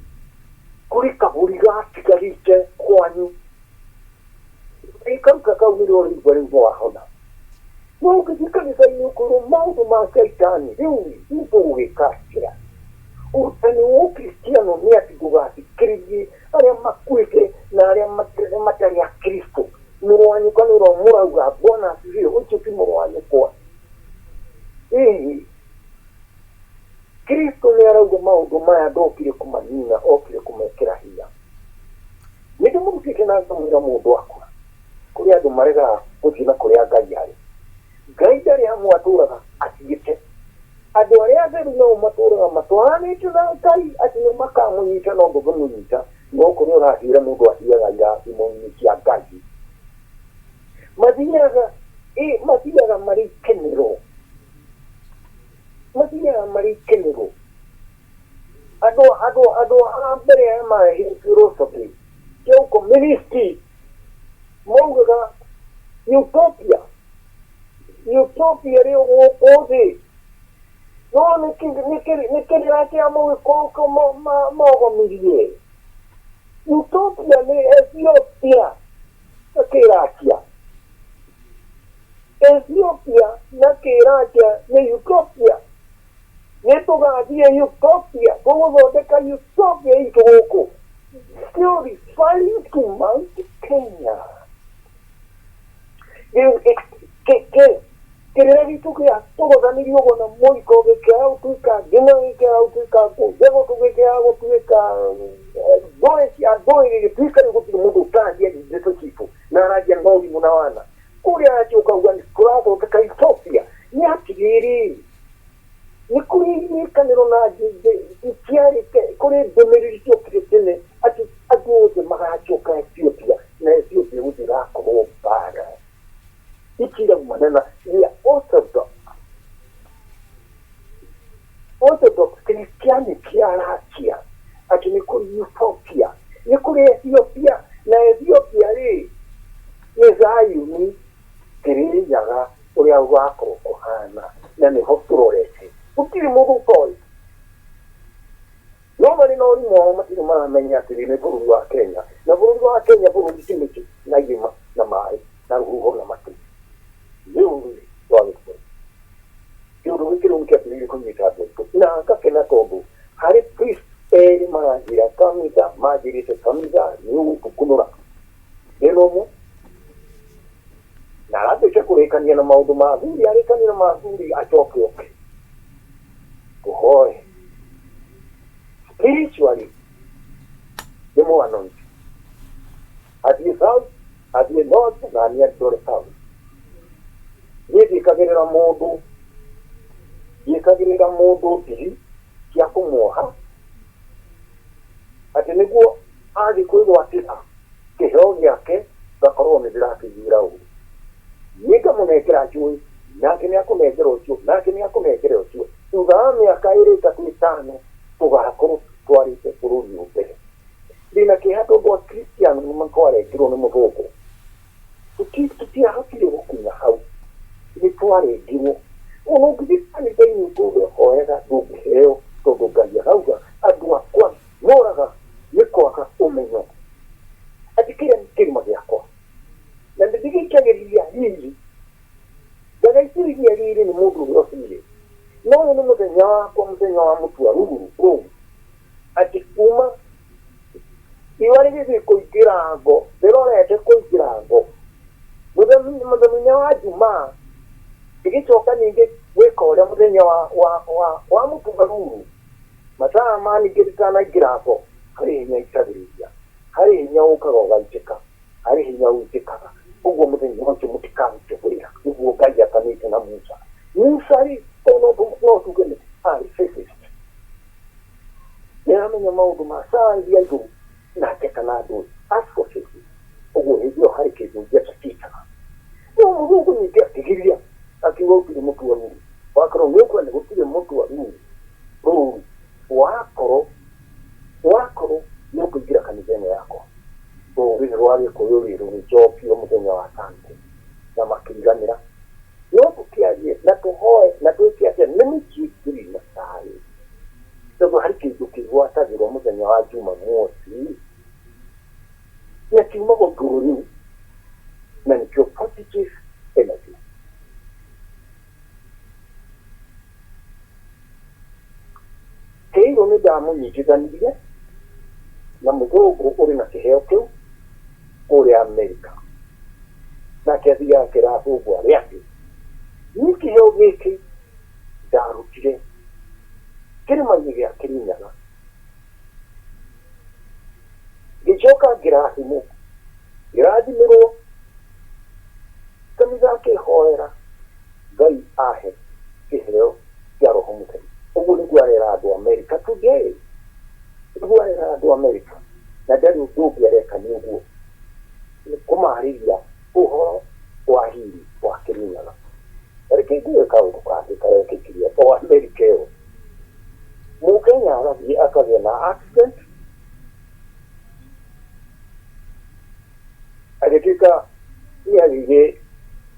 kũrĩ kabũri gatigarĩte kwanyu karuka kau nĩrĩo ũraigua rĩu nĩ wahona. No ũngĩthiĩ kanitha-inĩ ũkwĩrwo maũndũ ma caitani rĩu rĩu tũgũgĩka atĩa? Ũrutani wa Ũkristiano nĩ atĩ ndũgathikĩrĩrie arĩa makuĩte na arĩa matarĩ a Kristo. Mũrũ wa nyũkwa nĩ ũrĩa mũrauga Bwana asifiwe, ũcio ti mũrũ wa nyũkwa. Ĩĩ, Kristo nĩ arauga maũndũ maya ndokire kũmanina, okire kũmekĩra hinya. Nĩ ndĩmũrutĩte na ngamwĩra mũndũ akua kũrĩ andũ maregaga gũthiĩ na kũrĩa Ngai arĩ. Ngai ndarĩ hamwe atũraga athiĩte. Andũ arĩa atheru nao matũraga matwaranĩte na Ngai atĩ nĩ makamũnyita no ndũngĩmũnyita no kũrĩa ũrathiĩra mũndũ athiaga irathimo-inĩ cia Ngai. Mathiaga mathiaga marĩ ikenero. Mathiaga marĩ ikenero. Andũ andũ andũ a mbere aya marehire philosophy cia ũkomunisti maugaga utopia utopia rĩ gũkũ thĩ no nĩ kĩrĩra kĩa mũgĩkũyũ mogomirie. Utopia nĩ Ethiopia na kĩracia. Ethiopia na kĩracia nĩ utopia. Nĩ tũgathiĩ utopia tũgũthondeka utopia itũ gũkũ. Still referring to Mount Kenya. Rĩu kĩrĩra gitũ kĩa tũgũthanirie ũguo na mũiko gĩkĩaga gũtuĩka ngima gĩkĩaga gũtuĩka ngũ gĩkĩaga gũtuĩka ngũĩ cia ngũĩ gĩgĩtuĩka rĩu gũtirĩ mũndũ ũtarangia ndeto citũ na arangia na ũrimũ na wana kũrĩa aracoka uga nĩ tũrathondeka utopia nĩ atĩrĩrĩ nĩ kũrĩ irĩkanĩro na itiarĩ kũrĩ ndũmĩrĩri ciokire tene atĩ andũ othe magacoka Ethiopia na Ethiopia gũtigakorwo mbara. Ikiraumana na we are Orthodox. Orthodox Christianity arakia atĩ nĩ kũrĩ utopia nĩ kũrĩ Ethiopia na Ethiopia rĩ nĩ Zayuni Kĩrĩnyaga ũrĩa gũgakorwo kũhana na nĩho tũrorete. Gũtirĩ mũndũ ũtoĩ. No marĩ na ũrimũ wao matirĩ maramenya atĩrĩ nĩ bũrũri wa Kenya. Na bũrũri wa Kenya bũrũri ti mĩtĩ na irĩma na maĩ na rũhuho na matu. Rĩu rwa Gĩkũyũ. Kĩũndũ gĩkĩ rĩu nĩkĩambĩrĩirie kũnyita andũ aitũ. Na ngakena tondũ harĩ priest erĩ maranjĩra kanitha manjĩrĩte kanitha nĩ ũgũtũkunũra. Thĩna ũmwe na arambĩte kũrĩkania na maũndũ ma athuri arĩkania na ma athuri acoke oke tũhoe spiritually nĩ mũanoint athiĩ south athiĩ north na niĩ ndore south. Niĩ ndiĩkagĩrĩra mũndũ ndiĩkagĩrĩra mũndũ ndigi cia kũmuoha atĩ nĩguo athiĩ kwĩgwatĩra kĩheo gĩake ngakorwo nĩ ndĩrakĩiguĩra ũru. Niĩ ngamũnengera njũĩ nake nĩ akũnengera ũcio nake nĩ akũnengera ũcio. Thutha wa mĩaka ĩrĩ ĩtatũ ĩtano tũgakorwo tũtwarĩte bũrũri ũyũ mbere. Ndĩna kĩeha tondũ akristiano nĩ twarengirwo nĩ mũthũngũ. Tũtiahotire gũkinya hau. Nĩ twarengirwo. Ona ũngĩthiĩ kanitha-inĩ ũtũre ũhoyaga ndũngĩheo tondũ Ngai arauga andũ akwa moraga nĩ kwaga ũmenyo. Atĩ kĩrĩa nĩ kĩrĩma gĩakwa na ndigĩikagĩrĩria riri ndagaitĩrĩria riri nĩ mũndũ ũrĩa ũcire no ũyũ nĩ mũthenya wakwa mũthenya wa mũtua ruru rũu atĩ kuma riũa rĩgĩthiĩ kũingĩra ngo rĩrorete kũingĩra ngo mũthenya wa Jumaa Ngĩgĩcoka ningĩ gwĩka ũrĩa mũthenya wa mũtuga ruru mathaa ma ningĩ nditanaingĩra bo, harĩ hinya itagĩrĩria, harĩ hinya ũkaga ũgaitĩka, harĩ hinya ũitĩkaga. Ũguo mũthenya ũcio mũtikarute wĩra, nĩguo Ngai atanĩte na Musa. Musa rĩ, no tuge nĩ arĩ physicist, nĩaramenya maũndũ ma sayansi ya igũrũ nake kana ndũĩ as for physics. Ũguo hĩndĩ ĩyo harĩ kĩndũ njata ciĩtaga. No mũthũngũ ningĩ akĩgiria, akiuga gũtirĩ mũtua ruru, wakorwo nĩ ũkwenda gũtirĩ mũtua ruru rũru, wakorwo nĩ ũkũingĩra kanitha ĩno yakwa. Rũrĩrĩ rwa Gĩkũyũ rĩ rũgĩcokio mũthenya wa Sunday na makĩriganĩra. No tũkĩarie na tũhoe na twĩke atĩa nĩ mĩciĩ ĩrĩ na thayũ, tondũ harĩ kĩndũ kĩgwatagĩrwo mũthenya wa Jumamosi na kiumaga igũrũ rĩu, na nĩkĩo positive energy. Kĩirũ nĩ ndamũnyitithanirie na mũthũngũ ũrĩ na kĩheo kĩu kũrĩa Amerika, nake athiaga akĩra athũngũ arĩa angĩ, niĩ kĩheo gĩkĩ ndarutire kĩrĩma-inĩ gĩa Kĩrĩnyaga, ngĩcoka ngĩrathimwo, ngĩrathimĩrwo kanitha akĩhoera Ngai ahe kĩheo kĩa Roho Mũtheru. Ũguo nĩguo arera andũ Amerika today, nĩguo arera andũ Amerika, na ndarĩ ũndũ ũngĩ areka nĩ ũguo, nĩ kũmarĩria ũhoro wa hiri wa Kĩrĩnyaga. Reke nguwe kaũndũ kangĩ karekĩkire o Amerika ĩyo. Mũkenya agathiĩ akagĩa na accident, agĩtuĩka nĩ agĩire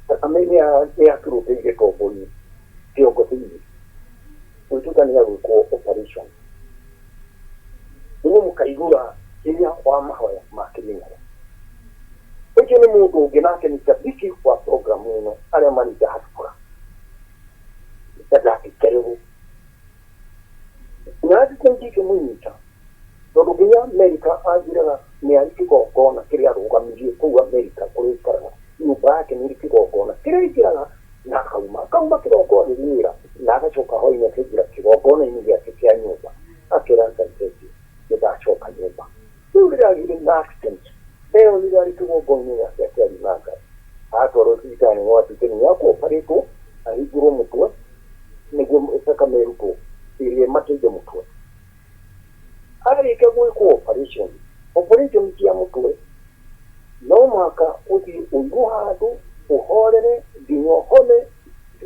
thakame nĩ yakĩrũtĩire tombo-inĩ kĩongo thĩinĩ, gũtuĩka nĩ agwĩkwo operation. Nĩguo mũkaigua hinya wa mahoya ma Kĩrĩnyaga. Ũcio nĩ mũndũ ũngĩ nake nĩ shabiki wa program ĩno arĩa marĩ diaspora na ndangĩkererwo na accident ĩkĩmũnyita, tondũ nginya Amerika anjĩraga nĩ arĩ kĩgongona kĩrĩa arũgamirie kũu Amerika kũrĩa aikaraga, nyũmba yake nĩ ĩrĩ kĩgongona kĩrĩa aingĩraga na akauma kĩroko agĩthiĩ wĩra, na agacoka hwaĩ-inĩ akaingĩra kĩgongona-inĩ gĩake kĩa nyũmba, akĩra Ngai thengiũ nĩ ndacoka nyũmba. Rĩu rĩrĩa agĩire na accident ĩyo, rĩrĩa arĩ kĩgongona-inĩ gĩake akĩaria na Ngai, atwarwo thibitarĩ no atuĩke nĩ akũoparĩtwo ahingũrwo mũtwe nĩguo thakame ĩrutwo ĩrĩa ĩmatĩire mũtwe. Arĩkia gwĩkwo operation, operation ti ya mũtwe, no mũhaka ũthiĩ ũigwo handũ ũhorere nginya ũhone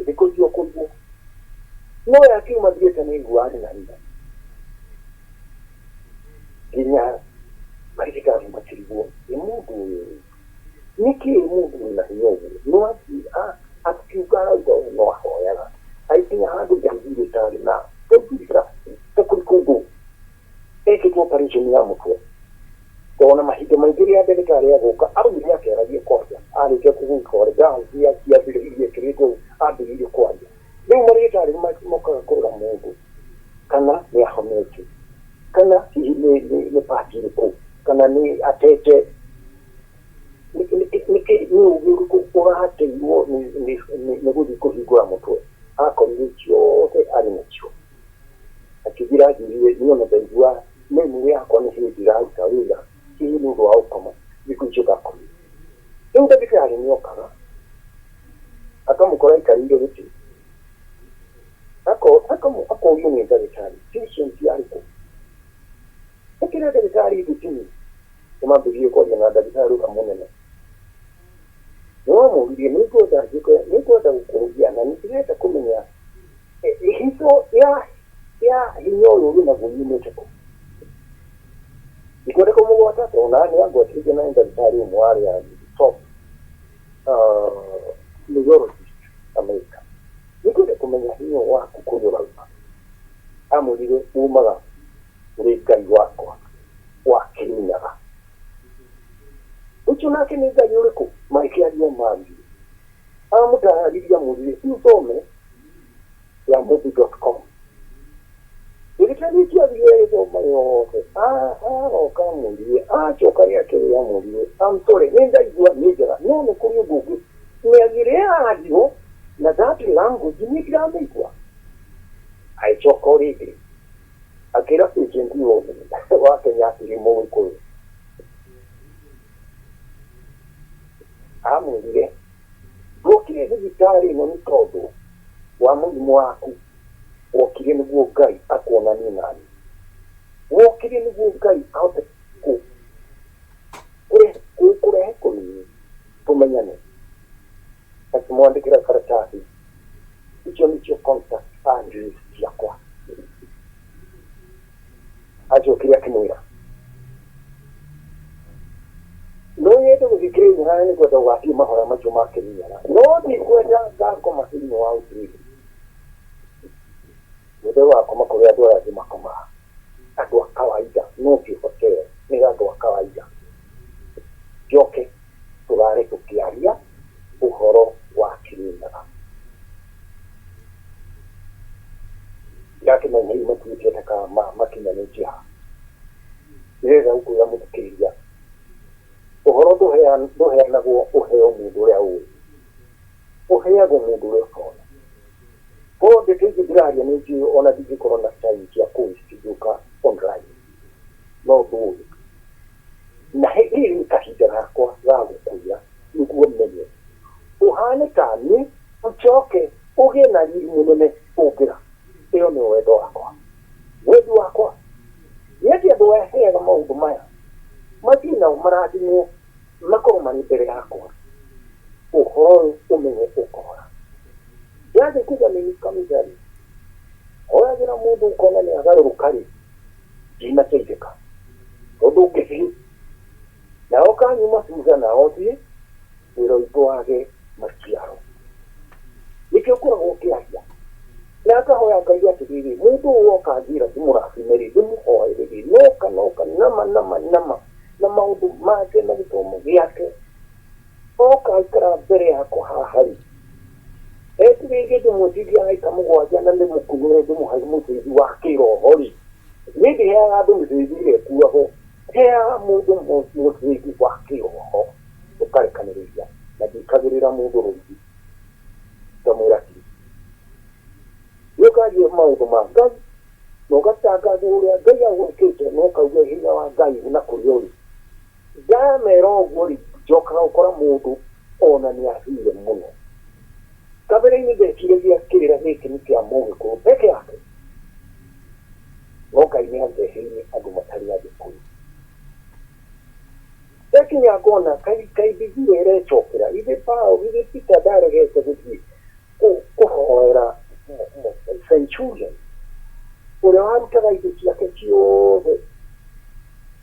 thikũ icio ũkũigwo. No yakiuma theatre nĩ aigua arĩ na hinya, nginya marigitari makĩrigwo nĩ mũndũ ũyũ rĩ, nĩkĩ mũndũ wĩna hinya ũguo no athiĩ akiuga arauga ũũ no ahoyaga aikinya handũ ndaiguire tarĩ na ndaiguire ta kũrĩ kũndũ ekĩtwo operation ya mũtwe. Tondũ mahinda maingĩ rĩrĩa ndagĩtarĩ agũka aumire akĩaragia kwaria, arĩkia kũgwĩka ũrĩa ndawa iria ciambĩrĩirie ekĩrĩtwo ambĩrĩirie kwaria. Rĩu marigĩtarĩ mokaga kũrora mũndũ kana nĩ ahonete, kana hihi nĩ part ĩrĩkũ, kana nĩ atete nĩ ũgĩ ũrĩkũ ũrateirwo nĩ gũthiĩ kũhingũra mũtwe. Akorire ciothe arĩ nacio, akĩnjĩra anjĩrire niĩ ona ndaigua memory yakwa nĩ hĩndĩ ĩraruta wĩra, hihi nĩ ũndũ wa gũkoma thikũ icio ndakomire. Rĩu ndagĩtarĩ nĩ okaga akamũkora aikarĩire gĩtĩ, akorio nĩ ndagĩtarĩ patient yarĩ kũ, ĩkĩra ndagĩtarĩ thukuru. Nĩmambĩrĩirie kwaria na ndagĩtarĩ ũrĩa mũnene, nĩwamũririe nĩngwenda njĩke nĩngwenda gũkũria na nĩndĩrenda kũmenya hitho ya hinya ũyũ ũrĩ naguo yumĩte kũ. Ndikwenda kũmũgwata tondũ na nĩ angwatĩte na ndagĩtarĩ ũmwe warĩa top neurologist America. Nĩngwenda kũmenya hinya waku kũrĩa ũrauma. Amwĩrire umaga kũrĩ Ngai wakwa wa Kĩrĩnyaga. Ũcio nake nĩ Ngai ũrĩkũ? Magĩkĩaria maririe, amũtarĩria amwĩrire ũthome ya movie.com. Ndagĩtarĩ ũcio athire agĩthoma yothe, aroka amwĩrire, acoka rĩa kerĩ amwĩrire, I'm sorry, nĩ ndaigua nĩ njega, no nĩ kũrĩ ũndũ ũngĩ mĩario ĩrĩa yarandirwo Na that language niĩ ndiramĩigua. Agĩcoka o rĩngĩ akĩra agent ũyũ wa Kenya atĩrĩ Mũgĩkũyũ, amwĩrire ndwokire thibitarĩ ĩno nĩ tondũ wa mũrimũ waku, wokire nĩguo Ngai akuonanie nani, wokire nĩguo Ngai ahote kũrehe kũrĩ niĩ tũmenyane. Akĩmwandĩkĩra karatathi, icio nĩcio contact address ciakwa. Acokire akĩmwĩra no nyende gũthiĩ Kĩrĩnyaga nĩ kwenda gũgathiĩ mahoya macio ma Kĩrĩnyaga, no ndikwenda ngakoma thĩinĩ wa hoteli. Nyende gũgakoma kũrĩa andũ arĩa angĩ makomaga, andũ a kawaida, no ti hotel, nĩ andũ a kawaida. Njoke tũrare tũkĩaria ũhoro wa Kĩrĩnyaga. Ndakĩmenya hihi matuĩkĩte ka makinyanĩtie ha. Ndĩrenda gũkwĩra mũthikĩrĩria, ũhoro ndũheanagwo ũheo mũndũ ũrĩa ũĩ, ũheagwo mũndũ ũrĩa ũtoĩ. Koguo ndeto ici ndĩraria nĩ njũĩ ona ndingĩkorwo na time cia kũingĩũka online, no ndũĩ. Na rĩrĩ nĩ kahinda gakwa ga gũkwĩra nĩguo menye ũhane ta niĩ, ũcoke ũgĩe na riri mũnene kũngĩra. Ĩyo nĩyo wendo wakwa. Wendi wakwa nĩ atĩ andũ aya heaga maũndũ maya mathiĩ nao marathimwo makorwo marĩ mbere yakwa, ũhoro ũyũ ũmenye ũkora. Ndathiĩ kuga nĩ kanitha-rĩ, hoyagĩra mũndũ ũkona nĩ agarũrũka-rĩ, ndinateithĩka. Tondũ ũngĩthiĩ nao kanyuma thutha nao thiĩ wĩra witũ wage maciaro. Nĩkĩo ngoragwo ngĩaria na ngahoya Ngai atĩrĩrĩ, mũndũ ũyũ woka anjĩra ndĩmũrathime-rĩ, ndĩmũhoere-rĩ, noka noka nama nama nama na maũndũ make na gĩthomo gĩake, oka aikara mbere yakwa haha-rĩ, etirĩirie ndĩmwĩtithie araika mũgwanja na ndĩmũkunũre ndĩmũhe mũthĩgi wa kĩroho-rĩ, niĩ ndiheaga andũ mĩthĩgi ĩrĩa ĩkuagwo, heaga mũndũ mũthĩgi wa kĩroho ũkarekanĩrĩria, na ndikagĩrĩra mũndũ rũrigi ngamwĩra atĩrĩ, nĩ ũkaria maũndũ ma Ngai na ũgatangatha ũrĩa Ngai agwĩkĩte na ũkauga hinya wa Ngai na kũrĩa ũrĩ. Ndamera ũguo-rĩ, njokaga gũkora mũndũ ona nĩ athire mũno. Kabere-inĩ ndeciragia kĩrĩra gĩkĩ nĩ kĩa Mũgĩkũyũ peke yake, no Ngai nĩ andeheire andũ matarĩ Agĩkũyũ. Ndakinya ngona kaĩ Bibilia ĩrecokera, githĩ Paul, githĩ Peter ndaregete gũthiĩ kũhoera centurion ũrĩa warutaga indo ciake ciothe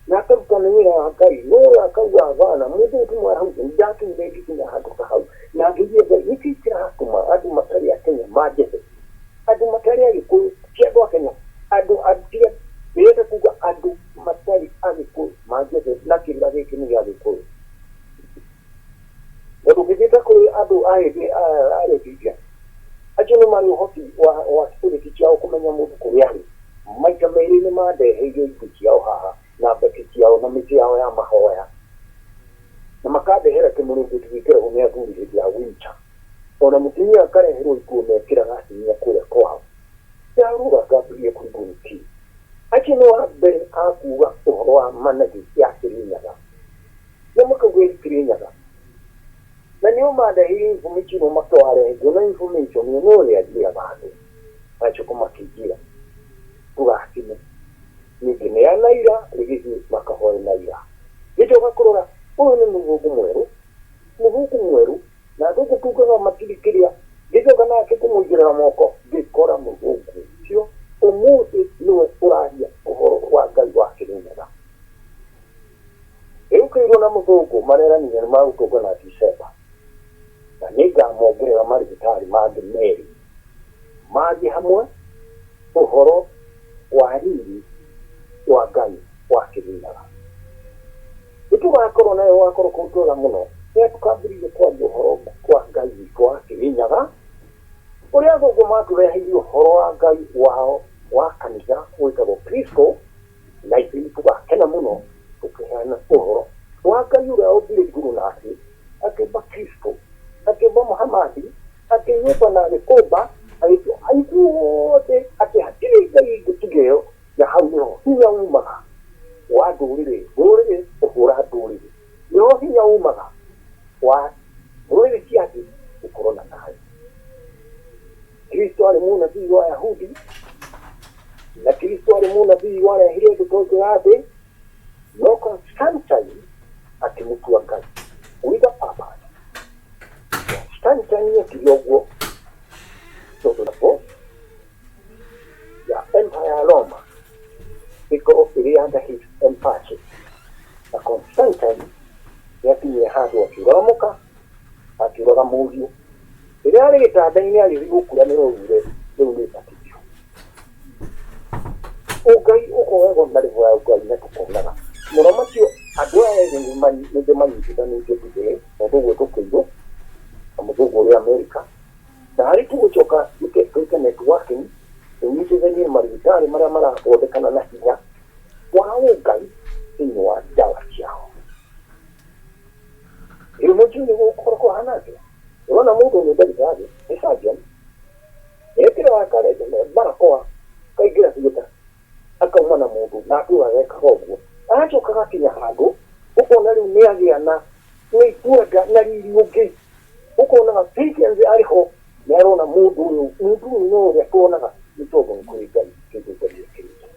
na akaruta nĩ wĩra wa Ngai, no ũyũ akauga hapana, mũndũ ũyũ ti Mũyahudi. Ndakinyire ngĩkinya handũ ta hau na ngĩigua Ngai, nĩkĩ kĩratũma andũ matarĩ a Kenya manjethe, andũ matarĩ Agĩkũyũ, ti andũ a Kenya, andũ tiga ndĩrenda kuga andũ matarĩ Agĩkũyũ manjethe, na kĩrĩra gĩkĩ nĩ gĩa Gĩkũyũ. Tondũ ũngĩthiĩte kũrĩ andũ a hĩndĩ a Rhodesia, acio nĩ marĩ ũhoti wa spirit ciao kũmenya mũndũ kũrĩa arĩ. Maita merĩ nĩ mandeheire indo ciao haha na mbakĩ ciao na mĩtĩ yao ya mahoya, na makandehera kĩmũrũngĩti gĩkĩragwo nĩ athuri hĩndĩ ya winter. Ona mũtumia akareherwo ikuo mekĩraga atumia kũrĩa kwao. Ndarora ngambĩrĩria kũrigwo nĩkĩ. Acio nĩo a mbere a kuga ũhoro wa managĩ ya Kĩrĩnyaga. Na makauga ĩrĩ Kĩrĩnyaga. Na nĩo mandeheire information ĩno matware, ngĩona information ĩyo no ũrĩa njĩraga andũ. Magacoka makĩnjĩra ndũgakime. Niĩ ngĩneana ira rĩgĩthiĩ makahoe na ira. Ngĩcoka kũrora ũyũ nĩ mũthũngũ mwerũ, mũthũngũ mwerũ na athũngũ tugaga matirĩ kĩrĩa. Ngĩcoka nake kũmũigĩrĩra moko ngĩkora mũthũngũ ũcio ũmũthĩ nĩwe ũraria ũhoro wa Ngai wa Kĩrĩnyaga. Rĩu Kĩirũ na Mũthũngũ mareranire nĩ magũtũngana Dicemba, na nĩngamongerera marĩgĩtarĩ mangĩ merĩ mathiĩ hamwe ũhoro wa riri wa Ngai wa Kĩrĩnyaga. Nĩtũgakorwo nayo gũgakorwo kũrĩ kwega mũno rĩrĩa tũkambĩrĩria kwaria ũhoro wa Ngai witũ wa Kĩrĩnyaga, ũrĩa athũngũ matũreheire ũhoro wa Ngai wao wa kanitha wĩtagwo Kristo, na ithuĩ nĩ tũgakena mũno tũkĩheana ũhoro wa Ngai ũrĩa wombire igũrũ na thĩ, akĩũmba Kristo, akĩũmba Muhammad, nyũmba na agĩkũmba agĩtua ithuothe atĩ hatirĩ ngai ĩngĩ tiga ĩyo, na hau nĩho hinya umaga wa ndũrĩrĩ, ndũrĩrĩ kũhũra ndũrĩrĩ, nĩho hinya umaga wa ndũrĩrĩ cia thĩ gũkorwo na thayũ. Kristo arĩ mũnabii wa Ayahudi, na Kristo arĩ mũnabii warehire ndeto njega thĩ, no Constantine akĩmũtua Ngai with a purpose. Constantine ekire ũguo tondũ nabo ya Empire ya Roma ĩkorwo ĩrĩ under his empire. Na Constantine nĩakinyire handũ akĩũraga mũka, akĩũraga mũriũ. Rĩrĩa arĩ gĩtanda-inĩ agĩthiĩ gũkura nĩraugire rĩu nĩ batithio. Ũngai ũkoyagwo na rĩho ya ũngai na tũkonaga. Mũno macio andũ aya erĩ nĩndĩmanyitithanĩtie today, mũndũ ũgwĩtwo Kĩirũ na mũthũngũ ũrĩa Amerika. Na harĩ tũgũcoka twĩke networking, tũnyitithanie marigitari marĩa marathondekana na hinya wa ũngai thĩinĩ wa ndawa ciao. Rĩu mũnjũ nĩ gũkorwo kũhana atĩa? Ũrona mũndũ nĩ ndagĩtarĩ, nĩ surgeon, ekĩraga barakoa, akaingĩra theatre, akauma na mũndũ na atũraga ekaga ũguo. Aracoka agakinya handũ, ũkona rĩu nĩ agĩa na nĩ ituanga na riri ũngĩ. Ũkonaga patience arĩ ho, nĩ arona mũndũ ũyũ, mũndũ ũyũ no ũrĩa tuonaga nĩ tondũ nĩ kũrĩ Ngai, kĩndũ Ngai ekĩrĩte.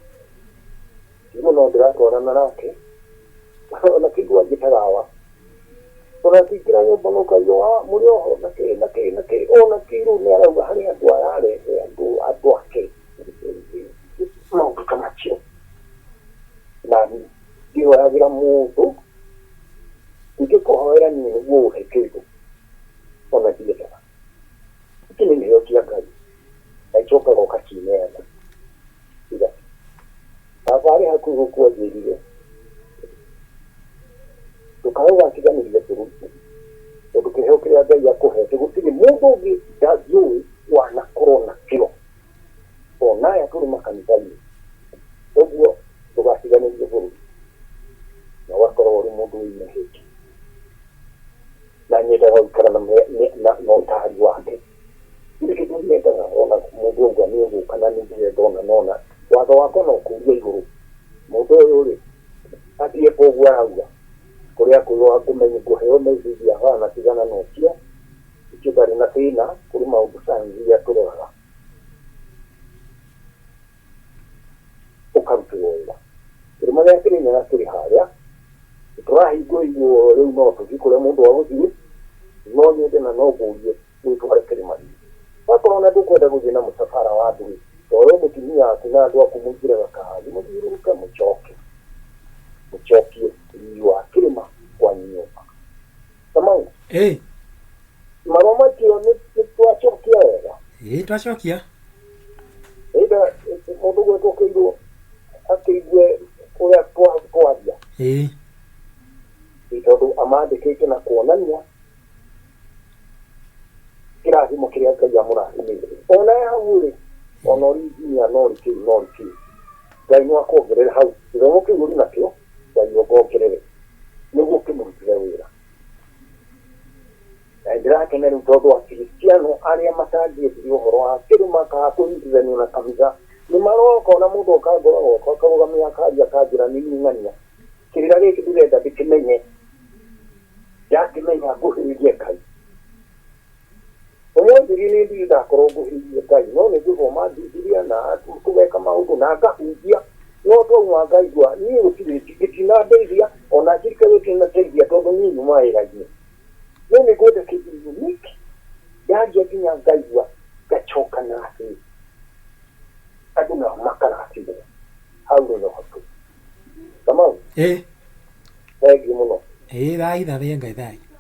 Ti mũno ndĩratwarana nake, ona kĩigua anjĩtaga awa. Ona akĩingĩra nyũmba no kaigua wa mũrĩ oho na kĩ na kĩ na kĩ ona kĩirũ nĩ arauga harĩ andũ ararehe andũ andũ ake maũndũ ta macio. Na ndihoyagĩra mũndũ ingĩkũhoera niĩ nĩguo ũhe kĩndũ ona ndiendaga. Ici nĩ iheo cia Ngai na icokaga ũgacineana. Tiga baba arĩ hakuhĩ gũkua anjĩrire ndũkae ũgatiganĩria bũrũri tondũ kĩheo kĩrĩa Ngai akũhete gũtirĩ mũndũ ũngĩ ndangiũĩ wanakorwo nakĩo ona aya tũrĩ makanitha-inĩ. Ũguo ndũgatiganĩrie bũrũri na ũgakorwo ũrĩ mũndũ wĩnyihĩtie. Na nyendaga gũikara na ũtari wake. Gũtirĩ kĩndũ nyendaga ona mũndũ auga nĩ ũgũka na nĩ ndĩrenda ona nona. Watho wakwa no kũria igũrũ. Mũndũ ũyũ rĩ, athiĩ ũguo arauga. Kũrĩa kwĩrwo ngũmenye ngũheo message ya bana tigana na ũcio. Ũcio ndarĩ na thĩna, kũrĩ maũndũ science iria tũroraga. Ũkarutĩrwo wĩra. Kĩrĩma gĩa Kĩrĩnyaga kĩrĩ harĩa, tũrahingũrĩirwo rĩu no tũthiĩ kũrĩa mũndũ wa gũthiĩ, no nyende na no ngũrie wĩtware kĩrĩma-inĩ. Wakorwo ona ndũkwenda gũthiĩ na mũcabara wa andũ rĩ, toyo mũtumia waku na andũ aku mũingĩre gakari mũthiũrũrũke mũcoke, mũcokie riri wa kĩrĩma kwanyu nyũmba. Kamau, Ĩ, marũa macio nĩ twacokia wega. Ĩ, twacokia. Ĩnda mũndũ gwetwo kĩirũ akĩigue ũrĩa twaria. Ĩ, Ĩ tondũ amandĩkĩte na kuonania kĩrathimo kĩrĩa Ngai amũrathimĩte. Ona e hau rĩ, ona ũrĩ nginya no ũrĩ kĩu no ũrĩ kĩu. Ngai no akuongerere hau. Gĩthomo kĩu ũrĩ nakĩo, Ngai ongongerere nĩguo kĩmũrutĩre wĩra. Na ndĩrakena rĩu tondũ akristiano arĩa matangĩendire ũhoro wa kĩrĩma kana kũnyitithanio na kanitha nĩ maroka ona mũndũ oka ngoro gwakwa akarũgamia akaria akanjĩra nĩ niĩ ng'ania kĩrĩra gĩkĩ ndĩrenda ndĩkĩmenye ndakĩmenya nguhĩrĩrie Ngai. Ũmũthĩ nĩ ndirĩ ndakorwo nguhĩrĩirie Ngai no nĩ ngũthoma Bibilia na tũgeka maũndũ na ngahunjia no twauma ngaigua niĩ gũtirĩ gĩtinandeithia ona njirika gĩtinateithia tondũ niĩ nyuma wĩra-inĩ. No nĩ ngwenda kĩndũ unique ndaria nginya ngaigua ngacoka na thĩ andũ nao makarathimwo hau rĩ noho tũrĩ. Kamau, Ĩ, thengiũ mũno. Ĩ, thaitha thĩ Ngai thengiũ.